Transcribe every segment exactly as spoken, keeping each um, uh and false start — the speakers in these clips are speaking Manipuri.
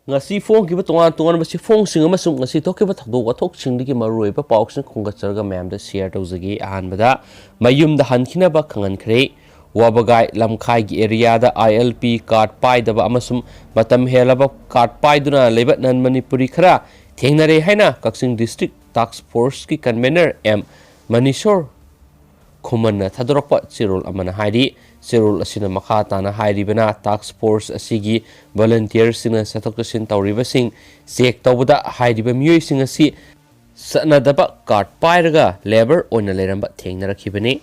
ꯉꯁꯤ ꯐꯣꯡꯈꯤꯕ ꯇꯣꯉꯥꯟ ꯇꯣꯉꯥꯟꯕ ꯆꯦꯐꯣꯡꯁꯤꯡ ꯑꯃꯁꯨꯡ ꯉꯁꯤ ꯊꯣꯛꯈꯤꯕ ꯊꯧꯗꯣꯛ ꯋꯥꯊꯣꯛꯁꯤꯡꯗꯒꯤ ꯃꯔꯨꯑꯣꯏꯕ ꯄꯥꯎꯁꯤꯡ ꯈꯣꯝꯒꯠꯆꯔꯒ ꯃꯌꯥꯝꯗ ꯁꯤꯌꯔ ꯇꯧꯖꯒꯦ꯫ ꯑꯍꯥꯟꯕꯗ, ꯃꯌꯨꯝꯗ ꯍꯟꯈꯤꯅꯕ ꯈꯪꯍꯟꯈ꯭ꯔꯦ꯫ ꯋꯥꯕꯒꯥꯏ ꯂꯝꯈꯥꯏꯒꯤ ꯑꯦꯔꯤꯌꯥꯗ ꯑꯥꯏ ꯑꯦꯜ ꯄꯤ ꯀꯥꯔꯗ ꯄꯥꯏꯗꯕ ꯑꯃꯁꯨꯡ ꯃꯇꯝ ꯍꯦꯜꯂꯕ ꯀꯥꯔꯗ ꯄꯥꯏꯗꯨꯅ ꯂꯩꯕ ꯅꯟ ꯃꯅꯤꯄꯨꯔꯤ ꯈꯔ ꯊꯦꯡꯅꯔꯦ ꯍꯥꯏꯅ ꯀꯛꯆꯤꯡ ꯗꯤꯁꯇ꯭ꯔꯤꯛ ꯇꯥꯛꯁ ꯐꯣꯔꯁꯀꯤ ꯀꯟꯚꯦꯅꯔ ꯑꯦꯝ ꯃꯅꯤꯁꯣꯔ ꯈꯨꯃꯟꯅ ꯊꯥꯗꯣꯔꯛꯄ ꯆꯦꯔꯣꯜ ꯑꯃꯅ ꯍꯥꯏꯔꯤ꯫ ꯆꯦꯔꯣꯜ ꯑꯁꯤꯅ ꯃꯈꯥ ꯇꯥꯅ ꯍꯥꯏꯔꯤꯕꯅ, ꯇꯥꯛꯁ ꯐꯣꯔꯁ ꯑꯁꯤꯒꯤ ꯚꯣꯂꯨꯟꯇꯤꯌꯔꯁꯤꯡꯅ ꯆꯠꯊꯣꯛ ꯆꯠꯁꯤꯟ ꯇꯧꯔꯤꯕꯁꯤꯡ ꯆꯦꯛ ꯇꯧꯕꯗ ꯍꯥꯏꯔꯤꯕ ꯃꯤꯑꯣꯏꯁꯤꯡ ꯑꯁꯤ ꯆꯠꯅꯗꯕ ꯀꯥꯔꯗ ꯄꯥꯏꯔꯒ ꯂꯦꯕꯔ ꯑꯣꯏꯅ ꯂꯩꯔꯝꯕ ꯊꯦꯡꯅꯔꯛꯈꯤꯕꯅꯤ꯫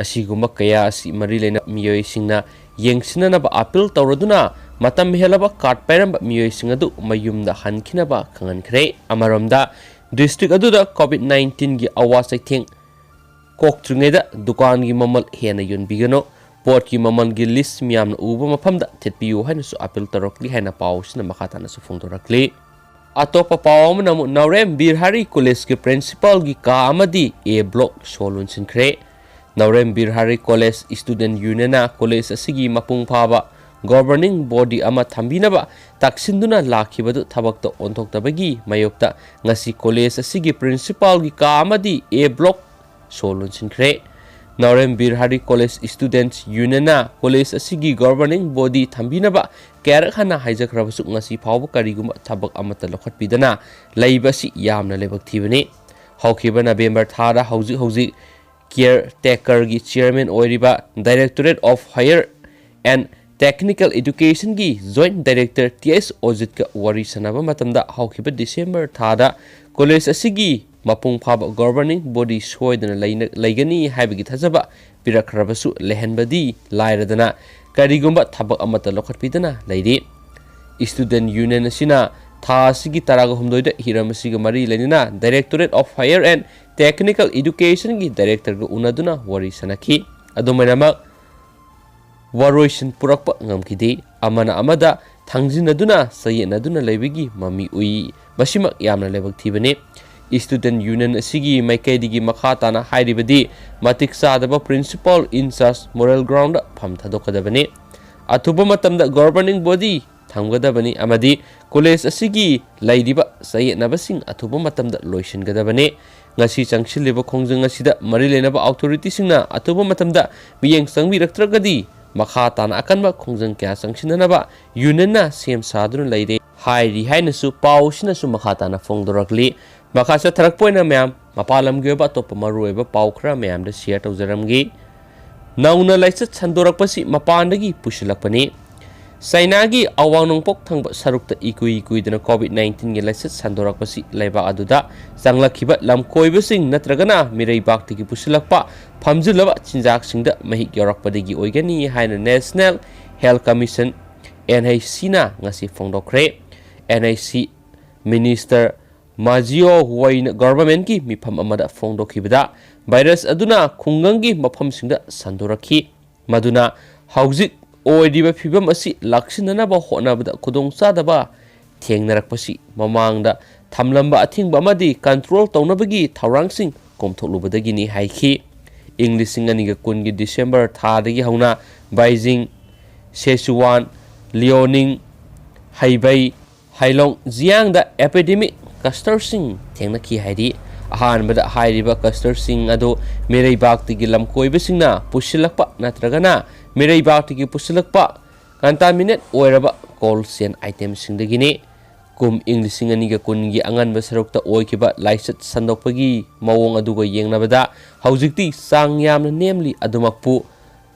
ꯑꯁꯤꯒꯨꯝꯕ ꯀꯌꯥ ꯑꯁꯤ ꯃꯔꯤ ꯂꯩꯅꯕ ꯃꯤꯑꯣꯏꯁꯤꯡꯅ ꯌꯦꯡꯁꯤꯟꯅꯅꯕ ꯑꯥꯄꯤꯜ ꯇꯧꯔꯗꯨꯅ ꯃꯇꯝ ꯍꯦꯜꯂꯕ ꯀꯥꯔꯗ ꯄꯥꯏꯔꯝꯕ ꯃꯤꯑꯣꯏꯁꯤꯡ ꯑꯗꯨ ꯃꯌꯨꯝꯗ ꯍꯟꯈꯤꯅꯕ ꯈꯪꯍꯟꯈ꯭ꯔꯦ꯫ ꯑꯃꯔꯣꯝꯗ, ꯗꯤꯁꯇ꯭ꯔꯤꯛ ꯑꯗꯨꯗ ꯀꯣꯚꯤꯗ ꯅꯥꯏꯟꯇꯤꯟꯒꯤ ꯑꯋꯥ ꯆꯩꯊꯦꯡ ꯀꯣꯛꯇ꯭ꯔꯤꯉꯩꯗ ꯗꯨꯀꯥꯟꯒꯤ ꯃꯃꯜ ꯍꯦꯟꯅ ꯌꯣꯟꯕꯤꯒꯅꯨ, ꯄꯣꯠꯀꯤ ꯃꯃꯜꯒꯤ ꯂꯤꯁ ꯃꯤꯌꯥꯝꯅ ꯎꯕ ꯃꯐꯝꯗ ꯊꯦꯠꯄꯤꯌꯨ ꯍꯥꯏꯅꯁꯨ ꯑꯥꯄꯤꯜ ꯇꯧꯔꯛꯂꯤ ꯍꯥꯏꯅ ꯄꯥꯎ ꯑꯁꯤꯅ ꯃꯈꯥ ꯇꯥꯅꯁꯨ ꯐꯣꯡꯗꯣꯔꯛꯂꯤ꯫ ꯑꯇꯣꯞꯄ ꯄꯥꯎ ꯑꯃꯅ ꯑꯃꯨꯛ ꯅꯥꯎꯔꯦꯝ ꯕꯤꯔ ꯍꯔꯤ ꯀꯣꯂꯦꯖꯀꯤ ꯄ꯭ꯔꯤꯟꯁꯤꯄꯥꯜꯒꯤ ꯀꯥ ꯑꯃꯗꯤ ꯑꯦ ꯕ꯭ꯂꯣꯛ ꯁꯣ ꯂꯣꯟꯁꯤꯟꯈ꯭ꯔꯦ꯫ ꯅꯥꯎꯔꯦꯝ ꯕꯤꯔ ꯍꯔꯤ ꯀꯣꯂꯦꯖ ꯁ꯭ꯇꯨꯗꯦꯟꯠ ꯌꯨꯅꯤꯌꯟꯅ ꯀꯣꯂꯦꯖ ꯑꯁꯤꯒꯤ ꯃꯄꯨꯡ ꯐꯥꯕ ꯒꯣꯕꯔꯅꯤꯡ ꯕꯣꯗꯤ ꯑꯃ ꯊꯝꯕꯤꯅꯕ ꯇꯛꯁꯤꯟꯗꯨꯅ ꯂꯥꯛꯈꯤꯕꯗꯨ ꯊꯕꯛꯇ ꯑꯣꯟꯊꯣꯛꯇꯕꯒꯤ ꯃꯥꯌꯣꯛꯇ ꯉꯁꯤ ꯀꯣꯂꯦꯖ ꯑꯁꯤꯒꯤ ꯄ꯭ꯔꯤꯟꯁꯤꯄꯥꯜꯒꯤ ꯀꯥ ꯑꯃꯗꯤ ꯑꯦ ꯕ꯭ꯂꯣꯛ ꯁꯣ ꯂꯣꯟꯁꯤꯟꯈ꯭ꯔꯦ꯫ ꯅꯥꯎꯔꯦꯝ ꯕꯤꯔ ꯍꯔꯤ ꯀꯣꯂꯦꯖ ꯁ꯭ꯇꯨꯗꯦꯟꯠꯁ ꯌꯨꯅꯤꯌꯟꯅ ꯀꯣꯂꯦꯖ ꯑꯁꯤꯒꯤ ꯒꯣꯕꯔꯅꯤꯡ ꯕꯣꯗꯤ ꯊꯝꯕꯤꯅꯕ ꯀꯌꯥꯔꯛ ꯍꯟꯅ ꯍꯥꯏꯖꯈ꯭ꯔꯕꯁꯨ ꯉꯁꯤ ꯐꯥꯎꯕ ꯀꯔꯤꯒꯨꯝꯕ ꯊꯕꯛ ꯑꯃꯠꯇ ꯂꯧꯈꯠꯄꯤꯗꯅ ꯂꯩꯕ ꯑꯁꯤ ꯌꯥꯝꯅ ꯂꯥꯏꯕꯛ ꯊꯤꯕꯅꯤ꯫ ꯍꯧꯈꯤꯕ ꯅꯕꯦꯝꯕꯔ ꯊꯥꯗ ꯍꯧꯖꯤꯛ ꯍꯧꯖꯤꯛ ꯀꯤꯌꯔ ꯇꯦꯀꯔꯒꯤ ꯆꯤꯌꯔꯃꯦꯟ ꯑꯣꯏꯔꯤꯕ Directorate of Higher and Technical Educationꯒꯤ ꯖꯣꯏꯟꯠ ꯗꯥꯏꯔꯦꯛꯇꯔ ꯇꯤ ꯑꯦꯁ ꯑꯣꯖꯤꯠꯀ ꯋꯥꯔꯤ ꯁꯥꯟꯅꯕ ꯃꯇꯝꯗ ꯍꯧꯈꯤꯕ ꯗꯤꯁꯦꯝꯕꯔ ꯊꯥꯗ ꯀꯣꯂꯦꯖ ꯑꯁꯤꯒꯤ ꯃꯄꯨꯡ ꯐꯥꯕ ꯒꯣꯕꯔꯅꯤꯡ ꯕꯣꯗꯤ ꯁꯣꯏꯗꯅ ꯂꯩꯅ-, ꯂꯩꯒꯅꯤ ꯍꯥꯏꯕꯒꯤ ꯊꯥꯖꯕ ꯄꯤꯔꯛꯈ꯭ꯔꯕꯁꯨ ꯂꯩꯍꯟꯕꯗꯤ ꯂꯥꯏꯔꯗꯅ ꯀꯔꯤꯒꯨꯝꯕ ꯊꯕꯛ ꯑꯃꯠꯇ ꯂꯧꯈꯠꯄꯤꯗꯅ ꯂꯩꯔꯤ꯫ ꯁ꯭ꯇꯨꯗꯦꯟꯠ ꯌꯨꯅꯤꯌꯟ ꯑꯁꯤꯅ ꯊꯥ ꯑꯁꯤꯒꯤ ꯇꯔꯥꯒ ꯍꯨꯝꯗꯣꯏꯗ ꯍꯤꯔꯝ ꯑꯁꯤꯒ ꯃꯔꯤ ꯂꯩꯅꯅ Directorate of Higher and Technical Educationꯒꯤ ꯗꯥꯏꯔꯦꯛꯇꯔꯒ ꯎꯅꯗꯨꯅ ꯋꯥꯔꯤ ꯁꯥꯟꯅꯈꯤ꯫ ꯑꯗꯨꯃꯥꯏꯅꯃꯛ ꯋꯥꯔꯣꯏꯁꯤꯟ ꯄꯨꯔꯛꯄ ꯉꯝꯈꯤꯗꯦ꯫ ꯑꯃꯅ ꯑꯃꯗ ꯊꯥꯡꯖꯤꯟꯅꯗꯨꯅ ꯆꯌꯦꯠꯅꯗꯨꯅ ꯂꯩꯕꯒꯤ ꯃꯃꯤ ꯎꯏ꯫ ꯃꯁꯤꯃꯛ ꯌꯥꯝꯅ ꯂꯥꯏꯕꯛ ꯊꯤꯕꯅꯤ꯫ ꯁ꯭ꯇꯨꯗꯦꯟꯠ ꯌꯨꯅꯤꯌꯟ ꯑꯁꯤꯒꯤ ꯃꯥꯏꯀꯩꯗꯒꯤ ꯃꯈꯥ ꯇꯥꯅ ꯍꯥꯏꯔꯤꯕꯗꯤ ꯃꯇꯤꯛ ꯆꯥꯗꯕ ꯄ꯭ꯔꯤꯟꯁꯤꯄꯥꯜ ꯏꯟ ꯆꯥꯔꯖ ꯃꯣꯔꯦꯜ ꯒ꯭ꯔꯥꯎꯟꯗ ꯐꯝ ꯊꯥꯗꯣꯛꯀꯗꯕꯅꯤ꯫ ꯑꯊꯨꯕ ꯃꯇꯝꯗ ꯒꯣꯕꯔꯅꯤꯡ ꯕꯣꯗꯤ ꯊꯝꯒꯗꯕꯅꯤ ꯑꯃꯗꯤ ꯀꯣꯂꯦꯖ ꯑꯁꯤꯒꯤ ꯂꯩꯔꯤꯕ ꯆꯌꯦꯠꯅꯕꯁꯤꯡ ꯑꯊꯨꯕ ꯃꯇꯝꯗ ꯂꯣꯏꯁꯤꯟꯒꯗꯕꯅꯤ꯫ ꯉꯁꯤ ꯆꯪꯁꯤꯜꯂꯤꯕ ꯈꯣꯡꯖꯪ ꯑꯁꯤꯗ ꯃꯔꯤ ꯂꯩꯅꯕ ꯑꯣꯊꯣꯔꯤꯇꯤꯁꯤꯡꯅ ꯑꯊꯨꯕ ꯃꯇꯝꯗ ꯃꯤꯠꯌꯦꯡ ꯆꯪꯕꯤꯔꯛꯇ꯭ꯔꯒꯗꯤ ꯃꯈꯥ ꯇꯥꯅ ꯑꯀꯟꯕ ꯈꯣꯡꯖꯪ ꯀꯌꯥ ꯆꯪꯁꯤꯟꯅꯅꯕ ꯌꯨꯅꯤꯌꯟꯅ ꯁꯦꯝ ꯁꯥꯗꯨꯅ ꯂꯩꯔꯦ ꯍꯥꯏꯔꯤ ꯍꯥꯏꯅꯁꯨ ꯄꯥꯎ ꯑꯁꯤꯅꯁꯨ ꯃꯈꯥ ꯇꯥꯅ ꯐꯣꯡꯗꯣꯔꯛꯂꯤ꯫ ꯃꯈꯥ ꯆꯠꯊꯔꯛꯄ ꯑꯣꯏꯅ ꯃꯌꯥꯝ ꯃꯄꯥꯟ ꯂꯝꯒꯤ ꯑꯣꯏꯕ ꯑꯇꯣꯞꯄ ꯃꯔꯨꯑꯣꯏꯕ ꯄꯥꯎ ꯈꯔ ꯃꯌꯥꯝꯗ ꯁꯤꯌꯔ ꯇꯧꯖꯔꯝꯒꯦ꯫ ꯅꯧꯅ ꯂꯥꯏꯆꯠ ꯁꯟꯗꯣꯔꯛꯄꯁꯤ ꯃꯄꯥꯟꯗꯒꯤ ꯄꯨꯁꯤꯜꯂꯛꯄꯅꯤ꯫ ꯆꯥꯏꯅꯥꯒꯤ ꯑꯋꯥꯡ ꯅꯣꯡꯄꯣꯛ ꯊꯪꯕ ꯁꯔꯨꯛꯇ ꯏꯀꯨꯏ ꯀꯨꯏꯗꯅ ꯀꯣꯚꯤꯗ ꯅꯥꯏꯟꯇꯤꯟꯒꯤ ꯂꯥꯏꯆꯠ ꯁꯟꯗꯣꯔꯛꯄꯁꯤ ꯂꯩꯕꯥꯛ ꯑꯗꯨꯗ ꯆꯪꯂꯛꯈꯤꯕ ꯂꯝꯀꯣꯏꯕꯁꯤꯡ ꯅꯠꯇ꯭ꯔꯒꯅ ꯃꯤꯔꯩꯕꯥꯛꯇꯒꯤ ꯄꯨꯁꯤꯜꯂꯛꯄ ꯐꯝꯖꯤꯜꯂꯕ ꯆꯤꯟꯖꯥꯛꯁꯤꯡꯗ ꯃꯍꯤꯛ ꯌꯥꯎꯔꯛꯄꯗꯒꯤ ꯑꯣꯏꯒꯅꯤ ꯍꯥꯏꯅ National Health Commission, N H C, ꯅ ꯉꯁꯤ ꯐꯣꯡꯗꯣꯛꯈ꯭ꯔꯦ꯫ N H C Minister Mazio ꯍꯨꯋꯥꯏꯅ ꯒꯣꯚꯔꯟꯃꯦꯟꯠꯀꯤ ꯃꯤꯐꯝ ꯑꯃꯗ ꯐꯣꯡꯗꯣꯛꯈꯤꯕꯗ ꯚꯥꯏꯔꯁ ꯑꯗꯨꯅ ꯈꯨꯡꯒꯪꯒꯤ ꯃꯐꯝꯁꯤꯡꯗ ꯁꯟꯗꯣꯔꯛꯈꯤ꯫ ꯃꯗꯨꯅ ꯍꯧꯖꯤꯛ ꯑꯣꯏꯔꯤꯕ ꯐꯤꯕꯝ ꯑꯁꯤ ꯂꯥꯛꯁꯤꯟꯅꯅꯕ ꯍꯣꯠꯅꯕꯗ ꯈꯨꯗꯣꯡꯆꯥꯗꯕ ꯊꯦꯡꯅꯔꯛꯄꯁꯤ ꯃꯃꯥꯡꯗ ꯊꯝꯂꯝꯕ ꯑꯊꯤꯡꯕ ꯑꯃꯗꯤ ꯀꯟꯇ꯭ꯔꯣꯜ ꯇꯧꯅꯕꯒꯤ ꯊꯧꯔꯥꯡꯁꯤꯡ ꯀꯣꯝꯊꯣꯛꯂꯨꯕꯗꯒꯤꯅꯤ ꯍꯥꯏꯈꯤ꯫ ꯏꯪ ꯂꯤꯁꯤꯡ ꯑꯅꯤꯒ ꯀꯨꯟꯒꯤ ꯗꯤꯁꯦꯝꯕꯔ ꯊꯥꯗꯒꯤ ꯍꯧꯅ ꯕꯥꯏꯖꯤꯡ, ꯁꯦꯆꯨꯋꯥꯟ, ꯂꯤꯑꯣꯅꯤꯡ, ꯍꯩꯕꯩ, ꯍꯥꯏꯂꯣꯡ ꯖꯤꯌꯥꯡꯗ ꯑꯦꯄꯤꯗꯦꯃꯤꯛ ꯀ꯭ꯂꯁꯇꯔꯁꯤꯡ ꯊꯦꯡꯅꯈꯤ ꯍꯥꯏꯔꯤ꯫ ꯑꯍꯥꯟꯕꯗ ꯍꯥꯏꯔꯤꯕ ꯀ꯭ꯂꯁꯇꯔꯁꯤꯡ ꯑꯗꯨ ꯃꯤꯔꯩꯕꯥꯛꯇꯒꯤ ꯂꯝꯀꯣꯏꯕꯁꯤꯡꯅ ꯄꯨꯁꯤꯜꯂꯛꯄ ꯅꯠꯇ꯭ꯔꯒꯅ ꯃꯤꯔꯩꯕꯥꯛꯇꯒꯤ ꯄꯨꯁꯤꯜꯂꯛꯄ ꯀꯟꯇꯥꯃꯤꯅꯦꯠ ꯑꯣꯏꯔꯕ ꯀꯣꯜ ꯆꯦꯟ ꯑꯥꯏꯇꯦꯝꯁꯤꯡꯗꯒꯤꯅꯤ꯫ ꯀꯨꯝ ꯏꯪ ꯂꯤꯁꯤꯡ ꯑꯅꯤꯒ ꯀꯨꯟꯒꯤ ꯑꯉꯟꯕ ꯁꯔꯨꯛꯇ ꯑꯣꯏꯈꯤꯕ ꯂꯥꯏꯆꯠ ꯁꯟꯗꯣꯛꯄꯒꯤ ꯃꯑꯣꯡ ꯑꯗꯨꯒ ꯌꯦꯡꯅꯕꯗ ꯍꯧꯖꯤꯛꯇꯤ ꯆꯥꯡ ꯌꯥꯝꯅ ꯅꯦꯝꯂꯤ꯫ ꯑꯗꯨꯃꯛꯄꯨ,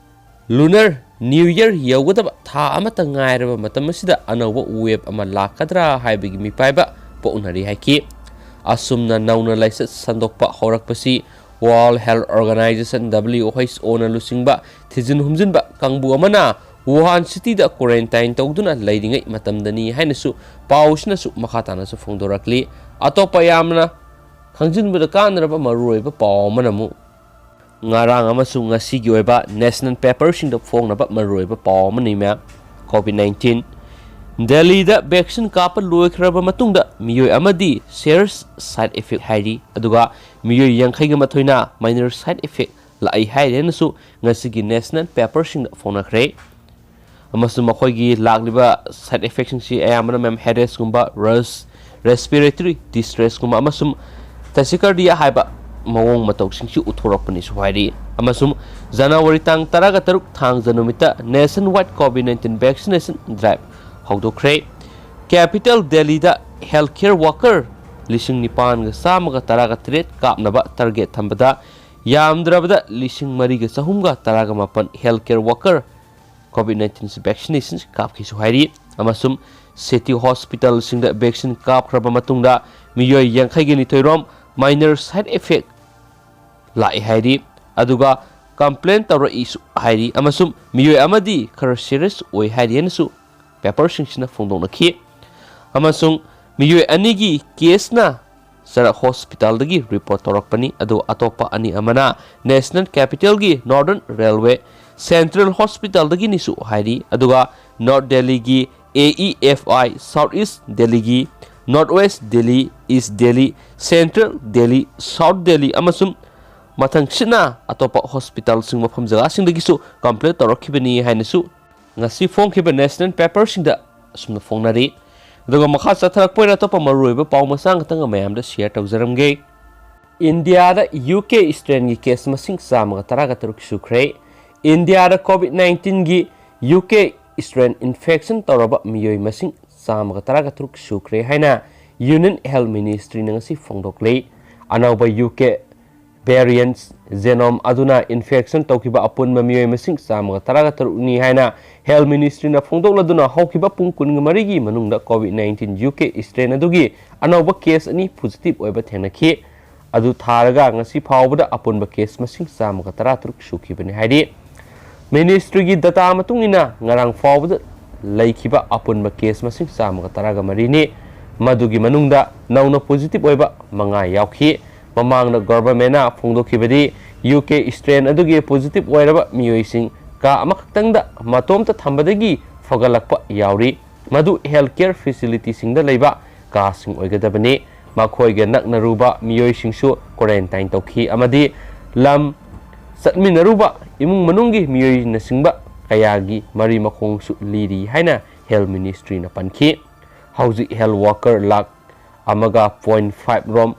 ꯂꯨꯅꯔ ꯅ꯭ꯌꯨ ꯌꯔ ꯌꯧꯒꯗꯕ ꯊꯥ ꯑꯃꯇ ꯉꯥꯏꯔꯕ ꯃꯇꯝ ꯑꯁꯤꯗ ꯑꯅꯧꯕ ꯋꯦꯕ ꯑꯃ ꯂꯥꯛꯀꯗ꯭ꯔꯥ ꯍꯥꯏꯕꯒꯤ ꯃꯤꯄꯥꯏꯕ ꯄꯣꯛꯅꯔꯤ ꯍꯥꯏꯈꯤ꯫ ꯑꯁꯨꯝꯅ ꯅꯧꯅ ꯂꯥꯏꯆꯠ ꯁꯟꯗꯣꯛꯄ ꯍꯧꯔꯛꯄꯁꯤ World Health Organization, W H O, ꯅ ꯂꯨꯆꯤꯡꯕ ꯊꯤꯖꯤꯟ ꯍꯨꯝꯖꯤꯟꯕ ꯀꯥꯡꯕꯨ ꯑꯃꯅ ꯋꯨꯍꯥꯟ ꯁꯤꯇꯤꯗ ꯀ꯭ꯋꯥꯔꯦꯟꯇꯥꯏꯟ ꯇꯧꯗꯨꯅ ꯂꯩꯔꯤꯉꯩ ꯃꯇꯝꯗꯅꯤ ꯍꯥꯏꯅꯁꯨ ꯄꯥꯎꯁꯤꯅꯁꯨ ꯃꯈꯥ ꯇꯥꯅꯁꯨ ꯐꯣꯡꯗꯣꯔꯛꯂꯤ꯫ ꯑꯇꯣꯞꯄ ꯌꯥꯝꯅ ꯈꯪꯖꯤꯟꯕꯗ ꯀꯥꯟꯅꯔꯕ ꯃꯔꯨꯑꯣꯏꯕ ꯄꯥꯎ ꯑꯃꯅ ꯑꯃꯨꯛ ꯉꯔꯥꯡ ꯑꯃꯁꯨꯡ ꯉꯁꯤꯒꯤ ꯑꯣꯏꯕ ꯅꯦꯁꯅꯦꯜ ꯄꯦꯄꯔꯁꯤꯡꯗ ꯐꯣꯡꯅꯕ ꯃꯔꯨꯑꯣꯏꯕ ꯄꯥꯎ ꯑꯃꯅꯤ, ꯃꯌꯥꯝ꯫ COVID nineteen. ꯗꯦꯜꯂꯤꯗ ꯚꯦꯛꯁꯤꯟ ꯀꯥꯞꯄ ꯂꯣꯏꯈ꯭ꯔꯕ ꯃꯇꯨꯡꯗ ꯃꯤꯑꯣꯏ ꯑꯃꯗꯤ ꯁꯤꯔꯤꯌꯁ ꯁꯥꯏꯗ ꯏꯐꯦꯛ ꯍꯥꯏꯔꯤ, ꯑꯗꯨꯒ ꯃꯤꯑꯣꯏ ꯌꯥꯡꯈꯩꯒ ꯃꯥꯊꯣꯏꯅ ꯃꯥꯏꯅꯔ ꯁꯥꯏꯗ ꯏꯐꯦꯛ ꯂꯥꯛꯏ ꯍꯥꯏꯔꯦꯅꯁꯨ ꯉꯁꯤꯒꯤ ꯅꯦꯁꯅꯦꯜ ꯄꯦꯄꯔꯁꯤꯡꯗ ꯐꯣꯡꯅꯈ꯭ꯔꯦ꯫ ꯑꯃꯁꯨꯡ ꯃꯈꯣꯏꯒꯤ ꯂꯥꯛꯂꯤꯕ side effectꯁꯤꯡꯁꯤ ꯑꯌꯥꯝꯕꯅ ꯃꯦꯝ headacheꯀꯨꯝꯕ, rash, respiratory distresskꯨꯝꯕ ꯑꯃꯁꯨꯡ tachycardia ꯍꯥꯏꯕ ꯃꯑꯣꯡ ꯃꯇꯧꯁꯤꯡꯁꯤ ꯎꯠꯊꯣꯔꯛꯄꯅꯤꯁꯨ ꯍꯥꯏꯔꯤ꯫ ꯑꯃꯁꯨꯡ ꯖꯅꯋꯥꯔꯤ ꯇꯥꯡ ꯇꯔꯥꯒ ꯇꯔꯨꯛ ꯊꯥꯡꯖ ꯅꯨꯃꯤꯠꯇ nationwide COVID nineteen vaccination drive ꯍꯧꯗꯣꯛꯈ꯭ꯔꯦ꯫ Capital Delhiꯗ healthcare worker ꯂꯤꯁꯤꯡ ꯅꯤꯄꯥꯟꯒ ꯆꯥꯝꯃꯒ ꯇꯔꯥꯒ ꯇꯔꯦꯠ ꯀꯥꯞꯅꯕ target ꯊꯝꯕꯗ ꯌꯥꯝꯗ꯭ꯔꯕꯗ ꯂꯤꯁꯤꯡ ꯃꯔꯤꯒ ꯆꯍꯨꯝꯒ ꯇꯔꯥꯒ ꯃꯥꯄꯟ healthcare worker COVID nineteen vaccination ꯀꯥꯞꯈꯤꯁꯨ ꯍꯥꯏꯔꯤ꯫ ꯑꯃꯁꯨꯡ city hospitalꯁꯤꯡꯗ vaccine ꯀꯥꯞꯈ꯭ꯔꯕ ꯃꯇꯨꯡꯗ ꯃꯤꯑꯣꯏ ꯌꯥꯡꯈꯩꯒ ꯅꯤꯊꯣꯏ ꯔꯣꯝ minor side effect ꯂꯥꯛꯏ ꯍꯥꯏꯔꯤ꯫ ꯑꯗꯨꯒ complain ꯇꯧꯔꯛꯏꯁꯨ ꯍꯥꯏꯔꯤ꯫ ꯑꯃꯁꯨꯡ ꯃꯤꯑꯣꯏ ꯑꯃꯗꯤ ꯈꯔ serious ꯑꯣꯏ ꯍꯥꯏꯔꯤ ꯍꯥꯏꯅꯁꯨ paperꯁꯤꯡꯁꯤꯅ ꯐꯣꯡꯗꯣꯛꯅꯈꯤ꯫ ꯑꯃꯁꯨꯡ ꯃꯤꯑꯣꯏ ꯑꯅꯤꯒꯤ caseꯅ ꯆꯔꯛ hospitalꯗꯒꯤ report ꯇꯧꯔꯛꯄꯅꯤ꯫ ꯑꯗꯨ ꯑꯇꯣꯞꯄ ꯑꯅꯤ ꯑꯃꯅ National Capitalꯒꯤ Northern Railway Central Hospitalꯗꯒꯤꯅꯤꯁꯨ ꯍꯥꯏꯔꯤ꯫ ꯑꯗꯨꯒ North Delhiꯒꯤ AEFI, South East Delhiꯒꯤ, North West Delhi, East Delhi, Central Delhi, South Delhi ꯑꯃꯁꯨꯡ ꯃꯊꯪꯁꯤꯠꯅ ꯑꯇꯣꯞꯄ hospitalꯁꯤꯡ ꯃꯐꯝ ꯖꯒꯥꯁꯤꯡꯗꯒꯤꯁꯨ complain ꯇꯧꯔꯛꯈꯤꯕꯅꯤ ꯍꯥꯏꯅꯁꯨ ꯉꯁꯤ ꯐꯣꯡꯈꯤꯕ national paperꯁꯤꯡꯗ ꯑꯁꯨꯝꯅ ꯐꯣꯡꯅꯔꯤ꯫ ꯑꯗꯨꯒ ꯃꯈꯥ ꯆꯠꯊꯔꯛꯄ ꯑꯣꯏꯅ ꯑꯇꯣꯞꯄ ꯃꯔꯨꯑꯣꯏꯕ ꯄꯥꯎ ꯃꯆꯥ ꯈꯛꯇꯪ ꯃꯌꯥꯝꯗ share ꯇꯧꯖꯔꯝꯒꯦ꯫ ꯏꯟꯗꯤꯌꯥꯗ UK strainꯒꯤ case ꯃꯁꯤꯡ ꯆꯥꯝꯃꯒ ꯇꯔꯥꯒ ꯇꯔꯨꯛ ꯁꯨꯈ꯭ꯔꯦ꯫ ꯏꯟꯗꯤꯌꯥꯗ COVID nineteenꯒꯤ UK strain infection ꯇꯧꯔꯕ ꯃꯤꯑꯣꯏ ꯃꯁꯤꯡ ꯆꯥꯝꯃꯒ ꯇꯔꯥꯒ ꯇꯔꯨꯛ ꯁꯨꯈ꯭ꯔꯦ ꯍꯥꯏꯅ Union Health Ministryꯅ ꯉꯁꯤ ꯐꯣꯡꯗꯣꯛꯂꯤ꯫ ꯑꯅꯧꯕ UK variant genome ꯑꯗꯨꯅ infection ꯇꯧꯈꯤꯕ ꯑꯄꯨꯟꯕ ꯃꯤꯑꯣꯏ ꯃꯁꯤꯡ ꯆꯥꯝꯃꯒ ꯇꯔꯥꯒ ꯇꯔꯨꯛꯅꯤ ꯍꯥꯏꯅ Health Ministryꯅ ꯐꯣꯡꯗꯣꯛꯂꯗꯨꯅ ꯍꯧꯈꯤꯕ ꯄꯨꯡ ꯀꯨꯟꯒ ꯃꯔꯤꯒꯤ ꯃꯅꯨꯡꯗ COVID nineteen UK strain ꯑꯗꯨꯒꯤ ꯑꯅꯧꯕ case ꯑꯅꯤ positive ꯑꯣꯏꯕ ꯊꯦꯡꯅꯈꯤ꯫ ꯑꯗꯨ ꯊꯥꯔꯒ ꯉꯁꯤ ꯐꯥꯎꯕꯗ ꯑꯄꯨꯟꯕ case ꯃꯁꯤꯡ ꯆꯥꯝꯃꯒ ꯇꯔꯥꯇꯔꯨꯛ ꯁꯨꯈꯤꯕꯅꯤ ꯍꯥꯏꯔꯤ꯫ Ministryꯒꯤ data ꯃꯇꯨꯡ ꯏꯟꯅ ꯉꯔꯥꯡ ꯐꯥꯎꯕꯗ ꯂꯩꯈꯤꯕ ꯑꯄꯨꯟꯕ case ꯃꯁꯤꯡ ꯆꯥꯝꯃꯒ ꯇꯔꯥꯒ ꯃꯔꯤꯅꯤ꯫ ꯃꯗꯨꯒꯤ ꯃꯅꯨꯡꯗ ꯅꯧꯅ positive ꯑꯣꯏꯕ ꯃꯉꯥ ꯌꯥꯎꯈꯤ꯫ ꯃꯃꯥꯡꯗ governmentꯅ ꯐꯣꯡꯗꯣꯛꯈꯤꯕꯗꯤ UK strain ꯑꯗꯨꯒꯤ positive ꯑꯣꯏꯔꯕ ꯃꯤꯑꯣꯏꯁꯤꯡ ꯀꯥ ꯑꯃꯈꯛꯇꯪꯗ ꯃꯇꯣꯝꯇ ꯊꯝꯕꯗꯒꯤ ꯐꯒꯠꯂꯛꯄ ꯌꯥꯎꯔꯤ꯫ ꯃꯗꯨ healthcare facilityꯁꯤꯡꯗ ꯂꯩꯕ ꯀꯥꯁꯤꯡ ꯑꯣꯏꯒꯗꯕꯅꯤ꯫ ꯃꯈꯣꯏꯒ ꯅꯛꯅꯔꯨꯕ ꯃꯤꯑꯣꯏꯁꯤꯡꯁꯨ quarantine ꯇꯧꯈꯤ ꯑꯃꯗꯤ ꯂꯝ ꯆꯠꯃꯤꯟꯅꯔꯨꯕ ꯏꯃꯨꯡ ꯃꯅꯨꯡꯒꯤ ꯃꯤꯑꯣꯏꯅꯆꯤꯡꯕ ꯀꯌꯥꯒꯤ ꯃꯔꯤ ꯃꯈꯣꯡꯁꯨ ꯂꯤꯔꯤ ꯍꯥꯏꯅ Health Ministryꯅ ꯄꯟꯈꯤ꯫ ꯍꯧꯖꯤꯛ health worker ꯂꯥꯈ ꯑꯃꯒ ꯄꯣꯏꯟ ꯐꯥꯏꯚ ꯔꯣꯝ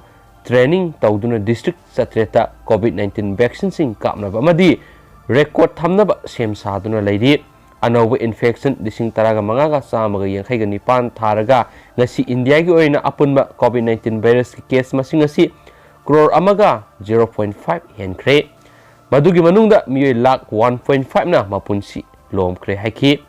training ꯇꯧꯗꯨꯅ district ꯆꯥꯇ꯭ꯔꯦꯠꯇ COVID nineteen vaccineꯁꯤꯡ ꯀꯥꯞꯅꯕ ꯑꯃꯗꯤ record ꯊꯝꯅꯕ ꯁꯦꯝ ꯁꯥꯗꯨꯅ ꯂꯩꯔꯤ꯫ ꯑꯅꯧꯕ infection ꯂꯤꯁꯤꯡ ꯇꯔꯥꯒ ꯃꯉꯥꯒ ꯆꯥꯝꯃꯒ ꯌꯥꯡꯈꯩꯒ ꯅꯤꯄꯥꯟ ꯊꯥꯔꯒ ꯉꯁꯤ ꯏꯟꯗꯤꯌꯥꯒꯤ ꯑꯣꯏꯅ ꯑꯄꯨꯟꯕ COVID nineteen virusꯀꯤ case ꯃꯁꯤꯡ ꯑꯁꯤ ꯀ꯭ꯔꯣꯔ ꯑꯃꯒ ꯖꯦꯔꯣ ꯄꯣꯏꯟ ꯐꯥꯏꯚ ꯍꯦꯟꯈ꯭ꯔꯦ꯫ ꯃꯗꯨꯒꯤ ꯃꯅꯨꯡꯗ ꯃꯤꯑꯣꯏ ꯂꯥꯈ ꯋꯥꯟ ꯄꯣꯏꯟ ꯐꯥꯏꯚꯅ ꯃꯄꯨꯟꯁꯤ ꯂꯣꯝꯈ꯭ꯔꯦ ꯍꯥꯏꯈꯤ꯫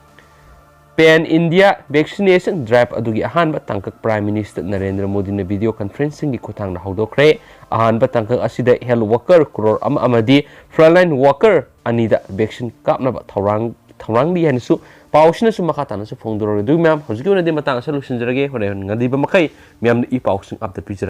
Pan India vaccination drive ꯑꯗꯨꯒꯤ ꯑꯍꯥꯟꯕ ꯇꯥꯡꯀꯛ Prime Minister ꯅꯔꯦꯟꯗ꯭ꯔ ꯃꯣꯗꯤꯅ video conferencingꯒꯤ ꯈꯨꯠꯊꯥꯡꯗ ꯍꯧꯗꯣꯛꯈ꯭ꯔꯦ꯫ ꯑꯍꯥꯟꯕ ꯇꯥꯡꯀꯛ ꯑꯁꯤꯗ health worker ꯀ꯭ꯔꯣꯔ ꯑꯃ ꯑꯃꯗꯤ frontline worker ꯑꯅꯤꯗ vaccine ꯀꯥꯞꯅꯕ ꯊꯧꯔꯥꯡ ꯊꯧꯔꯥꯡꯂꯤ ꯍꯥꯏꯅꯁꯨ ꯄꯥꯎꯁꯤꯅꯁꯨ ꯃꯈꯥ ꯇꯥꯅꯁꯨ ꯐꯣꯡꯗꯣꯔꯛꯂꯤ꯫ ꯑꯗꯨ ꯃꯌꯥꯝ ꯍꯧꯖꯤꯛꯀꯤ ꯑꯣꯏꯅꯗꯤ ꯃꯇꯥꯡ ꯑꯁꯤꯗ ꯂꯣꯏꯁꯤꯟꯖꯔꯒꯦ꯫ ꯍꯣꯔꯦꯟ ꯉꯜꯂꯤꯕ ꯃꯈꯩ ꯃꯌꯥꯝꯅ ꯏ ꯄꯥꯎꯁꯤꯡ update ꯄꯤꯖꯔꯛꯀꯦ꯫